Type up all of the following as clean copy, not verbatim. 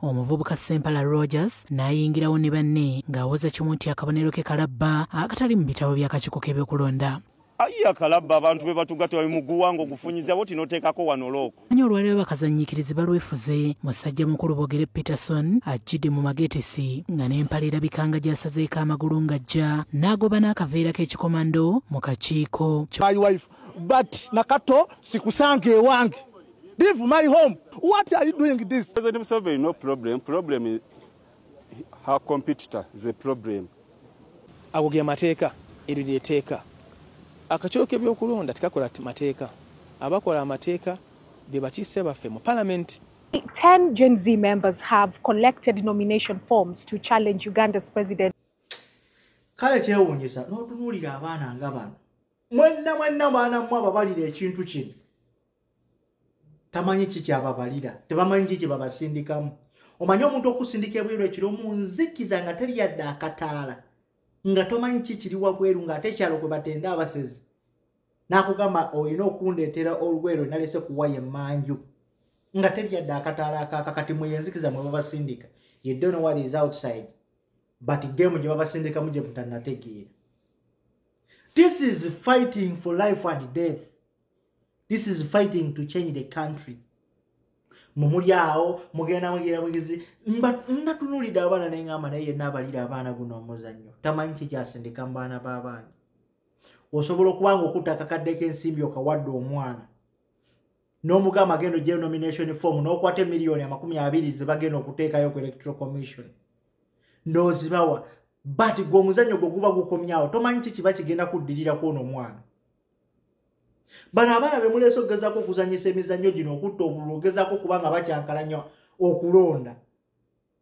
Omuvubuka Sempala Rogers n'ayingirawo ne banne ng'awoza kimu nti akabonero ke kalabba akatali mu bitabo by'akakiiko k'ebyokulonda. Ayi akalabba abantu be batugatta muguwango ogufunyiza bw'oti n'oteekako wano looko. Nnyo olwaleero bakazannyiikirizi balwefuze. Musajja mukulu Bogere Peterson ajjidde mu magetesi nga n'empale erabika nga gy'asazeeko amagulu ng'ajja n'agoba n'akaveera k'ekikomando mu kakiiko. My wife, but Nakato sikusanga ewange. Leave my home. What are you doing this? President Museveni, no problem. Problem is her competitor is a problem. Ago ge mateeka, eryo ly'etteeka. Akakiiko k'ebyokulonda tekakola mateeka. Abakola amateeka be bakiise baffe mu parliament. 10 Gen Z members have collected nomination forms to challenge Uganda's president. Kale kyewuunyisa n'otunuulira abaana nga bano. Mwenna mwenna baana mmwe ababalira ekintu kino. Tamanyi ki kyababalira, tebamanyi ki kye babasindikamu. Omanyi omuntu okusindika ebweru ekiro mu nzikiza nga teri yadde akataala, nga tomanyi ki kiri wabweru ng'ate ekyalo kwe batenda abasezi. N'akugamba olina okundeetera olweru nalese kuwaya emmanju nga teri yadde akataala akaaka. Kati mwe yenzikiza mwe babasindika. You don't know what is outside, but game gye babasindikamu gye mutannategeera. This is fighting for life and death. This is fighting to change the country. Mumuli awo mugenda mugira bugizi natunuulidde abaana ne ngamba naye yenna abalira abaana guno omuzannyo tamanyi ki kyasindika mu baana b'abaana. Osobola okuba nga okutta akakadde k'ensimbi okawadde omwana n'omugamba agenda ogyeyo nomination form n'okwata emiliyoni 20 ze bagenda okuteekayo ku Electoral Commission n'ozibawa, but gwe omuzannyo gwe guba gukomyawo tomanyi ki kiba kigenda kuddirira kw'ono omwana. Bano abaana be muleese okugezaako okuzannyisa emizannyo gino okutta obululu ogezaako kubanga bakyankalanya okulonda.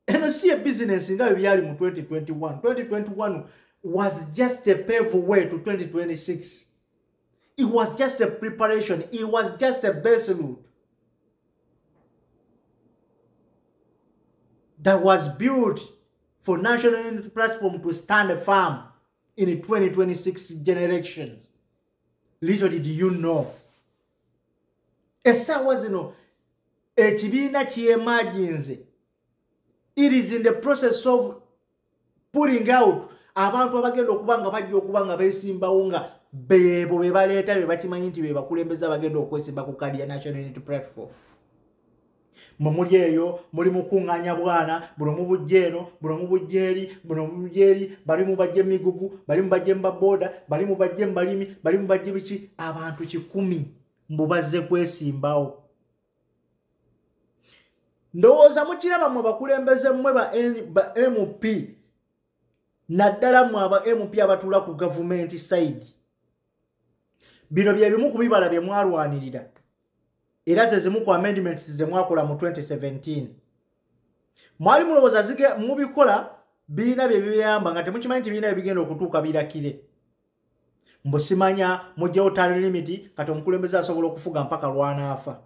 Eno si e bizinensi nga bwe byali mu 2021. 2021 was just a pave way to 2026. It was just a preparation. It was just a base route that was built for National Unity Platform to stand firm in the 2026 generations. Little did you know. Essaawa zino ekibiina kyemerginze. It is in the process of putting out abantu abagenda okuba nga bajja okuba nga beesimbawo nga beebo be baleeta be bakimanyi nti be bakulembeze abagenda okwesimba ku kadi ya National Unity Platform. Mwe muli eyo muli mukuŋŋaanya bwana, buno mubujja eno, buno mubujja eri, buno mubujja eri, bali mubajja emigugu, bali mubajja mu babooda, bali mubajja mu balimi, bali mubajja biki, abantu 1,000 mbu bazze kwesimbawo. Ndowooza mukiraba mmwe bakulembeze mmwe ba MP, naddala mmwe aba MP abatuula ku gavumenti side. Bino bye bimu ku bibala bye mwalwanirira. Era ze zimu ku amendments ze mwakola mu 2017. Mwali mulowooza zige mubikola birina bye biyamba nga temukimanyi nti birina ebigenda okutuuka birakire. Mbu simanya mugyewo term limit kati omukulembeze asobola okufuga mpaka lw'anaafa.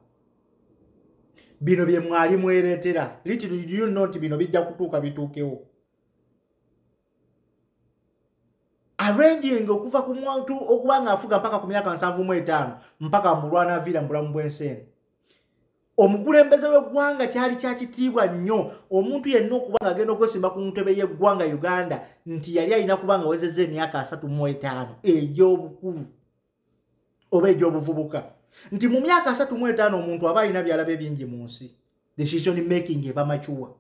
Bino bye mwali mwereetera. Little did you know nti bino bijja kutuuka bituukewo. Arranging okuva ku muntu okuba ng'afuga mpaka ku myaka 75 mpaka mu lw'anaaviira mu bulamu bw'ensi eno. Omukulembeze w'eggwanga kyali kya kitiibwa nnyo omuntu yenna okuba ng'agenda okwesimba ku ntebe y'eggwanga Uganda nti yali alina kuba nga awezezza emyaka 35 egy'obukulu oba egy'obuvubuka. Nti mu myaka 35 omuntu aba alina by'alaba ebingi mu nsi. Decision making eba mature.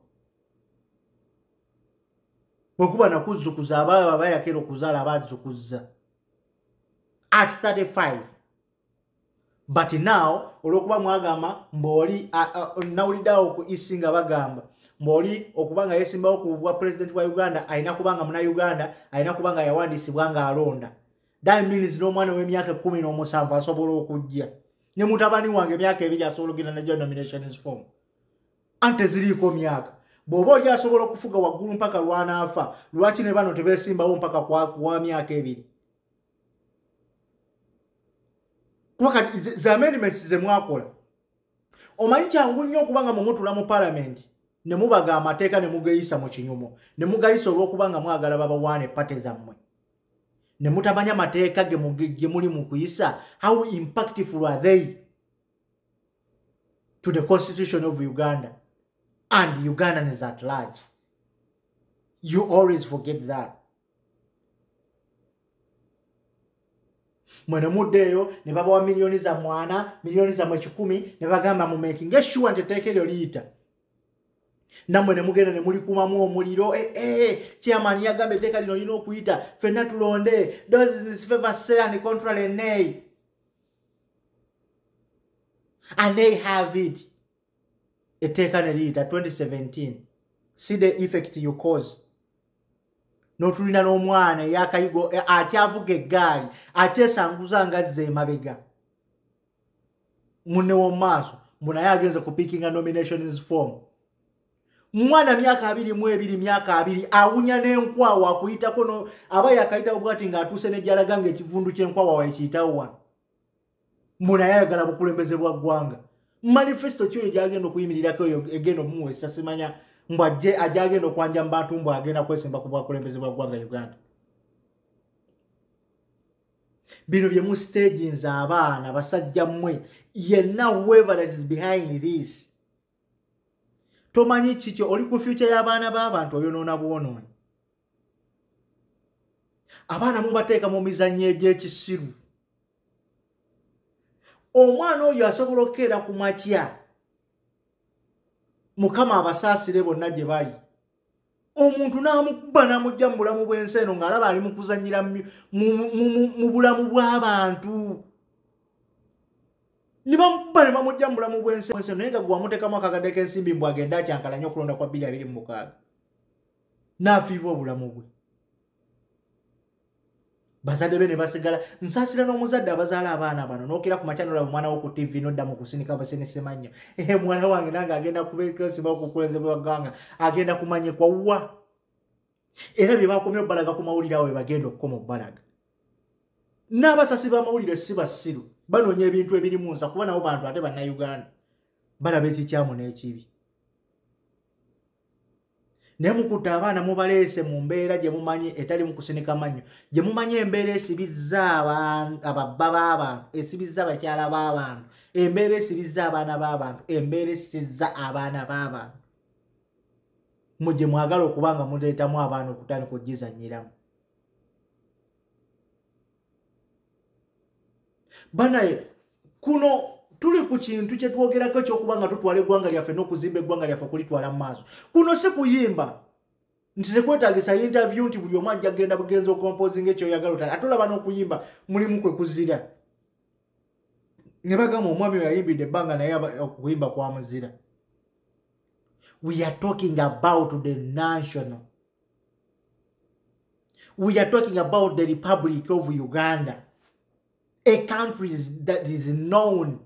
Bwe kuba nakuzzukuza abaaba bayakera okuzaala abazzukuzza at 35. But now olw'okuba mwagamba mbw'oli nawuliddeawo ku isi nga bagamba mbw'oli okuba nga yeesimbawo ku bwa president wa Uganda alina kuba nga munnauganda, alina kuba nga yawandiisibwa ng'alonda. That means n'omwana w'emyaka 17 asobola okujja. Ne mutabani wange emyaka 2 asobola okugenda n'ajja nominations form. Ante ziriiko myaka. Bw'oba oli asobola okufuga waggulu mpaka lw'anaafa, lwaki ne bano tebeesimbawo mpaka kwa myaka 2? Kuba kati ze amendments ze mwakola. Omanyi kyangu nnyo okuba nga mumutula mu parliament ne mubaga amateeka ne mugayisa mu kinyumo, ne mugayisa olw'okuba nga mwagala babawaane pate zammwe. Ne mutamanya mateeka ge muli mu kuyisa, how impactful are they to the constitution of Uganda? and Ugandans at large. You always forget that. Mwene muddeeyo ne babawa miliyoni za mwana, miliyoni za 10,000 ne bagamba mu making sure nti etteeka eryo liyita. Nammwe ne mugenda ne mulikumamu omuliro, chairman yagamba etteeka lino lina okuyita, ffenna tulonde, those in favor say and contrary nay. And they have it. Etteeka ne liyita 2017. See the effect you cause. N'otulina n'omwana eyakayigo akyavuga eggaali akyesanguza nga azza emabega munne w'omu maaso mbu naye agenze kupiikinga nominations form. Mwana myaka 22 myaka 20 awunya n'enkwawa akuyitako no aba yakayitawo bwati ng'atuuse ne gy'alaga ng'ekivundu ky'enkwawa wekiyitawo wano. Mbu naye ayagala bukulembeze bwa ggwanga. Manifesto ki eyo gy'agenda okuyimirirako eyo egenda omumuweesa simanya mbu ajje ajagenda okwanja mu bantu mbu agenda kwesimba ku bwakulembeze bwa ggwanga Uganda. Bino bye mu staginze abaana basajja mmwe, yenna whoever that is behind this. Tomanyi kikyo oli ku future y'abaana b'abantu oyonoona bwonoonyi. Abaana mubateeka mu mizannyo egy'ekisiru. Omwana oyo asobola okukeera ku makya, Mukama abasaasire bonna gye bali. Omuntu n'amukuba n'amugja mu bulamu bw'ensi eno ng'alaba ali mu kuzannyira mu bulamu bw'abantu. Ne bamukuba ne bamugja mu bulamu bw'ensi eno naye nga gwe wamuteekamu akakadde k'ensimbi mbu agende akyankalanye okulonda kwa 2026. N'afiirwa obulamu bwe. Bazadde be ne basigala. Nsaasira n'omuzadde abazaala abaana bano n'okira ku makya n'olaba omwana wo ku TV n'odda mu kusinika basinise mannyo. Mwana wange nange agenda kubeesiba okukulembeze bwa ggwanga, agenda kumanyikwa wa. Era bye bakomye obbalaga ku mawulire awo bye bagenda okukoma obbalaga. N'abasasi b'amawulire si basiru, banoonya ebintu ebiri mu nsa kuba nabo bantu ate Bannayuganda balaba ekikyamu n'ekibi. Naye mukutte abaana mubaleese mu mbeera gye mumanyi etali mu kusinika mannyo, gye mumanyi embeera esibizza ababba b'abantu, esibizza abakyala b'abantu, embeera esibizza abaana b'abantu, embeera esizza abaana b'abantu. Mwe gye mwagala okuba nga muleetamu abaana okutandika okugizannyiramu. Banaye kuno tuli ku kintu kye twogerako ekyokuba nga tutwala eggwanga lyaffe n'okuzimba eggwanga lyaffe okulitwala mu maaso. Kuno si kuyimba nti tekwetaagisa interview nti buli omu ajja kugenda bugenzi okompozinga ekyoyagala otala. Ate olaba n'okuyimba mulimu kwe kuzira. Ne bagamba omwami oyo yayimbidde ebbanga naye okuyimba kwa muzira. We are talking about the national. We are talking about the Republic of Uganda, a country that is known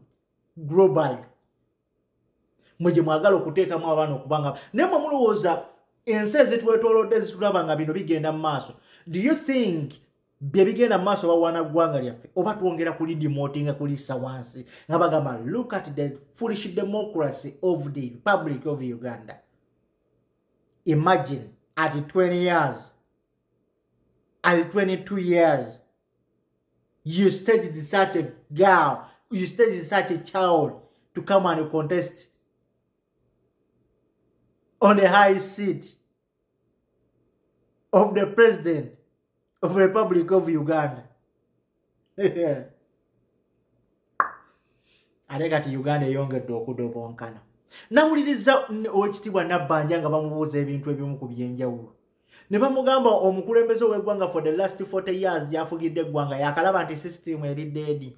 globally. Mwe gye mwagala okuteekamu abaana okubanga naye mwe mulowooza ensi ezitwetoolodde zitulaba nga bino bigenda mu maaso. Do you think bye bigenda mu maaso bawaana ggwanga lyaffe oba twongera kulidemotinga kulissa wansi nga bagamba look at the foolish democracy of the Republic of Uganda. Imagine at 20 years, at 22 years, you staged such a girl, you staged such a child to come and contest on the high seat of the president of the Republic of Uganda. Ate kati Uganda eyongedde okudobonkana. Nawuliriza Oweekitiibwa Nabbanja nga bamubuuza ebintu ebimu ku byenjawulo. Ne bamugamba omukulembeze w'eggwanga for the last 40 years gy'afugidde eggwanga yakalaba nti system eri dead.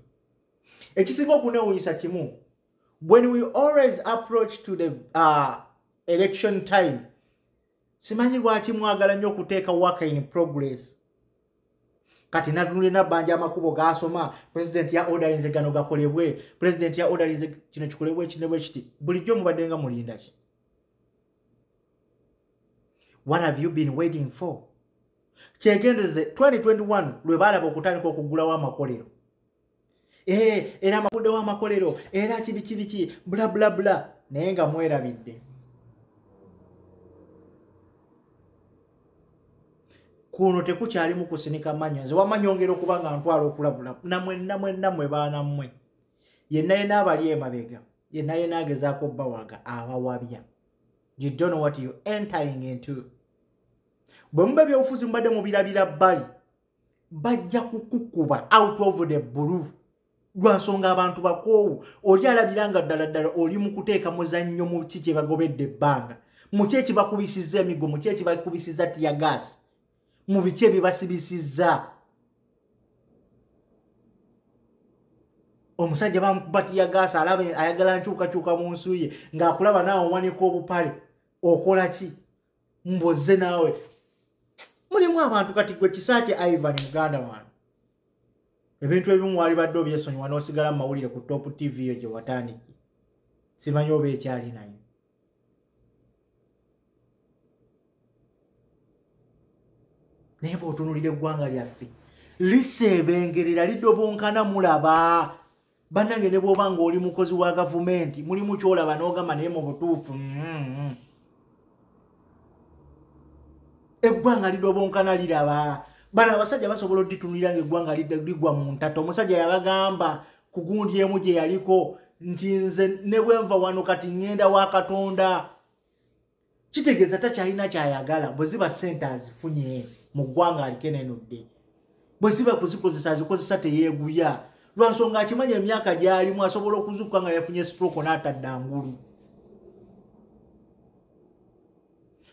Ekisinga okuneewuunyisa kimu, when we always approach to the election time, simanyi lwaki mwagala nnyo okuteeka work in progress. Kati natunule Nabbanja amakubo g'asoma, president ya orderinze gano gakolebwe, president ya orderinze kino kikolebwe kino bwe kiti. Bulijjo mubadde nga mulinda ki? What have you been waiting for? Kyegendereze 2021 lwe baalaba okutandika okuggulawo amakolero. Era amakuddewo amakolero, era kibi kibi ki, bla bla bla. Naye nga mwerabidde. Kuno tekukyalimu kusinika mannyo. Nze wamma nyongera okuba nga ntwala okulabula. Nammwe nammwe nammwe baana mmwe. Yenna yenna abali emabega, yenna yenna agezaako obbawaga abawabya. You don't know what you're entering into. Bwe muba ebyobufuzi mubadde mubirabira bbali, bajja kukukuba out of the blue. Lwa nsonga abantu bakoowu, oli alabira nga ddala ddala oli mu kuteeka muzannyo mu ki kye bagobedde ebbanga, mu ki ekibakubisizza emiggo, mu ki ekibakubisizza tear gas, mu biki ebibasibisizza. Omusajja bamukuba tear gas, alaba ayagala nkyukakyuka mu nsi ye, ng'akulaba naawe owanika obupale, okola ki? Mbozze naawe. Mulimu abantu kati gwe Kisaakye Ivan muganda wange. Ebintu ebimu walibadde obyesonyiwa n'osigala mu mawulire ku Top TV yo gye watandikira. Simanyi oba ekyali nayo. Naye bw'otunuulira eggwanga lyaffe liseebengerera, lidobonkana, mulaba. Bannange ne bw'oba ng'oli mukozi wa gavumenti, mulimu ky'olaba n'ogamba naye mu butuufu. Eggwanga lidobonkana liraba. Bano abasajja basobola odditunulira ng'eggwanga ligwa mu ntata. Omusajja yabagamba ku gundi emu gye yaliko nti nze ne bwe nva wano kati ŋŋenda wa Katonda. Kitegeeza takyalina kyayagala. Bwe ziba ssente azifunye mu ggwanga alikenenudde, bwe ziba kuzikozesa azikozesa teyeeguya. Lwa nsonga akimanya emyaka gy'alimu asobola okuzuukuka nga yafunye stroke n'atadda ngulu.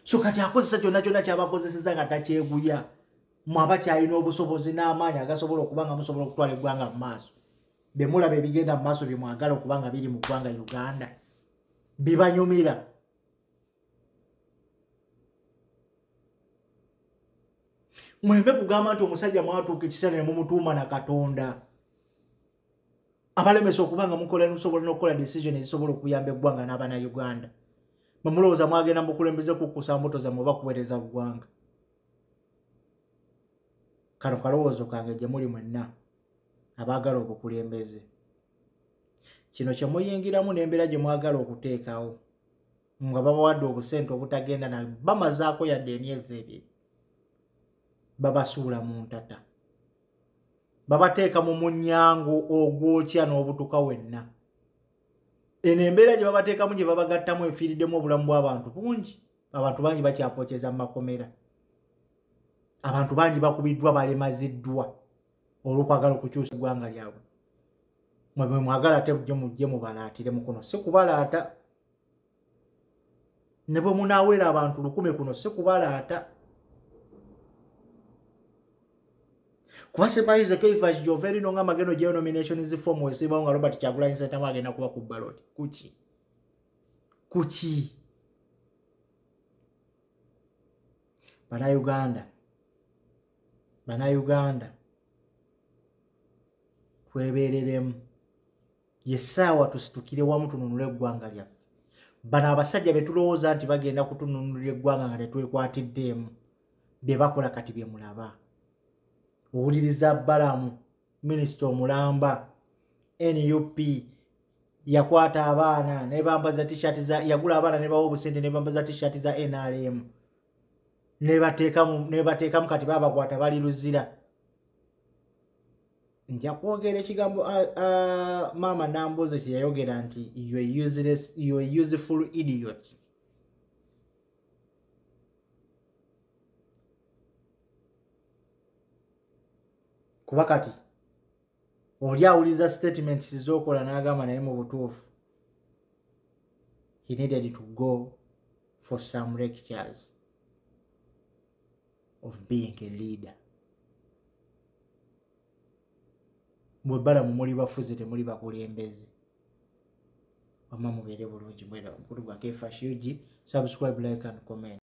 So kati akozesa kyonna kyonna ky'abakozeseza nga takyeguya. Mmwe abakyalina obusobozi n'amaanyi agasobola okuba nga musobola okutwala eggwanga mu maaso, bye mulaba ebigenda mu maaso bye mwagala okuba nga biri mu ggwanga Uganda bibanyumira. Muleme kugamba nti omusajja mwatuuka ekiseera ne mumutuuma na Katonda. Abalemesa okuba nga mukola musobola n'okukola decision ezisobola okuyamba eggwanga n'abannayuganda. Mwe mulowooza mwagenda mu bukulembeze kukkusa mbuto zammwe oba kuweereza ggwanga. Kano kalowoozo kange gye muli mwenna abaagala obukulembeze. Kino kye muyingiramu n'embeera gye mwagala okuteekawo nga babawadde obusente obutagenda na bamazaako yadde emyezi ebiri, babasuula mu ntata, babateeka mu munyango ogwokya n'obutuka wenna. Eno embeera gye babateekamu gye babagattamu efiiriddemu obulamu bw'abantu bungi. Abantu bangi bakyapokyeza mu makomera, abantu bangi bakubiddwa, balemaziddwa olw'okwagala okukyusa eggwanga lyabwe. Mwe bwe mwagala ate mujje mujje mubalaatire mukuno, si kubalaata. Ne bwe munaawera abantu 1000 kuno si kubalaata. Kuba simanyize Keifas gy'ova erino nga amagendo gyeyo nominations form wesibawo nga Robert Kyagulanyi Ssentamu agenda kuba ku ballot. Kuki? Kuki? Bannayuganda, Bannayuganda, twebeereremu. Ye ssaawa tusitukire wamu tununule eggwanga lyaffe. Bano abasajja be tulowooza nti bagenda kutununulira eggwanga nga tetwekwatiddeemu, bye bakola kati bye mulaba. Owuliriza Balamu, minisita omulamba, NUP yakwata abaana ne bambaza t-shirt za, yagula abaana ne bawa obusente ne bambaza t-shirt za NRM ne bateekamu kati babakwata bali Luzira. Nja kwogera ekigambo maama Namboze kye yayogera nti you are useless, you are useful idiot. Kuba kati oli awuliza statements z'okola n'agamba naye mu butuufu he needed to go for some lectures of being a leader. Mwe Balamu muli bafuzi temuli bakulembeze. Wamma mubeere bulungi mwera. Mukulu gwa Kefash UG, subscribe, like and comment.